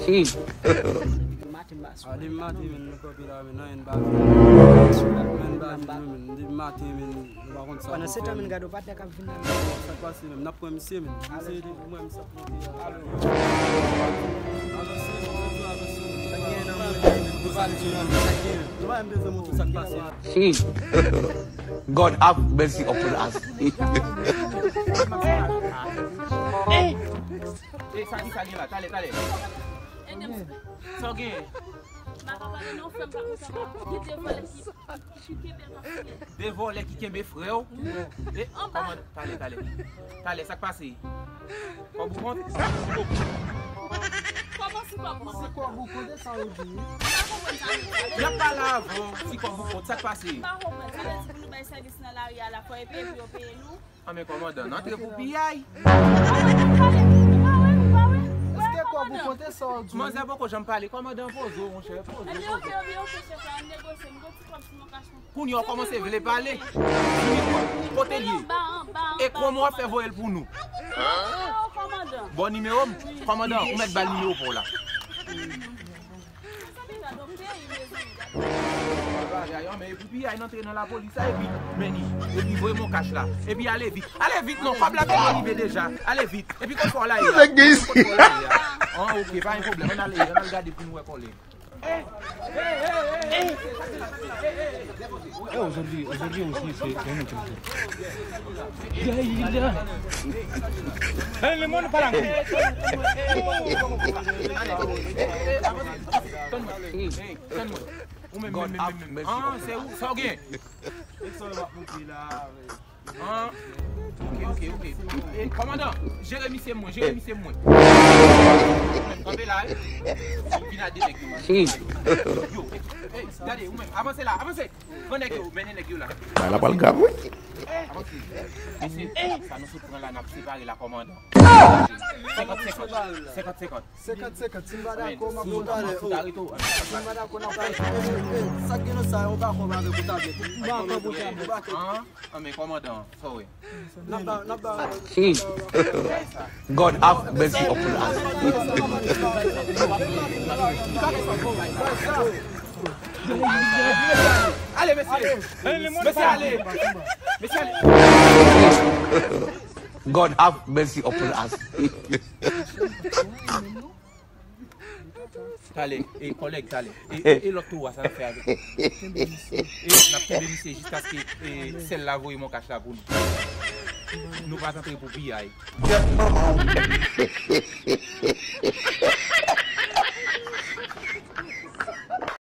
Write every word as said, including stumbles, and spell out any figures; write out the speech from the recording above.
Depi maten, m pa sou. Ah, depi maten, men, nou kanpe la, men, nan, anyen pa vin. Anyen pa vin, men, depi maten, men, nou pa konn sa pou fè, men. Pandan se tan, men, gade yon patnè k ap vin la, men. Sa k pase, men, n ap pran misye, men. Misye, depi mwen, misye ap monte a. Alo. Alo, se, alo, se. Sa k gen nan mwen, men, nou pa di, men, sa k gen. Nou pa menm bezwen montre sa k pase. God have mercy upon us. Ey, sa ki sa gen la? Talè, talè. Sa w gen? M pa ka pale non, frè m pa kontan. Gen de vòlè ki, ki, ki kenbe l pa fini. De vòlè ki kenbe frè w? E, kòman, talè, talè. Talè, sa k pase? Kòb ou kont? Kòman si kòb ou kont? Si kòb ou kont, e sa yo di? M pa konprann sa yo di. Y ap pale avè w, si kòb ou kont, sa k pase? M pa konprann. Sa vle di pou nou bay sèvis nan lari a la, fò e peye pou yo peye nou? Ah, men kòmandan, n antre pou piyay. Èske kòb ou konte sa w di? Manzè poko janm pale, kòmandan poze w, monchè, poze w, poze w. Kounye a w kòmanse vle pale. Kote l ye? E kòman w ap fè voye l pou nou? Bon nimewo m, kòmandan, ou mèt ba l nimewo pa w la. Bagay an, men epi piyay nan antre nan lapolis la, epi, men ni, epi voye m yon kach la, epi ale vit, ale vit non, kòb la te nan rive deja, ale vit, epi kot fò w la ye a? Kot fò w la ye a? An, ok, pa gen pwoblèm, ann ale, ann al gade pou nou wè kòlè. Eh, aujourd'hui, aujourd'hui aussi, c'est un autre jour. Gaïla. Eh, le monde parle en couille. Tann mwen. Tann mwen. Ou menm, menm, menm, menm, menm. Ah, se ou, sa w gen? Ah, ok, ok, ok. Eh, kòmandan, jere misye mwen, jere misye mwen. Kanpe la, eh. Vin a de nèg yo. Yo, eh, eh, gade, ou menm, avanse la, avanse. Pran nèg yo, mennen nèg yo la. Bagay la pral grav, wi. Avanse. Mesye, sa nou sot pran la, n ap separe la, kòmandan. Senkant senkant. Senkant senkant. Senkant senkant, si m pa dakò, m ap pale. Si m pa dakò, n ap pale. Eh, eh, sa k gen nan sa, yon bakòb avèk yon tablèt. Yon bakòb, yon tablèt. An, an, men kòmandan, sa w wè. N ap ba, n ap ba. God have mercy upon us. Ale, mesye. Mesye, ale. Mesye, ale. God have mercy upon us. Talè, e kòlèg, talè. E, e, e lòt tou a, sa n ap fè avèk li? E n ap kenbe misye jiskaske, e, sèl la voye m yon kach la pou nou. Nou pa t antre pou piyay. Kèt manman w.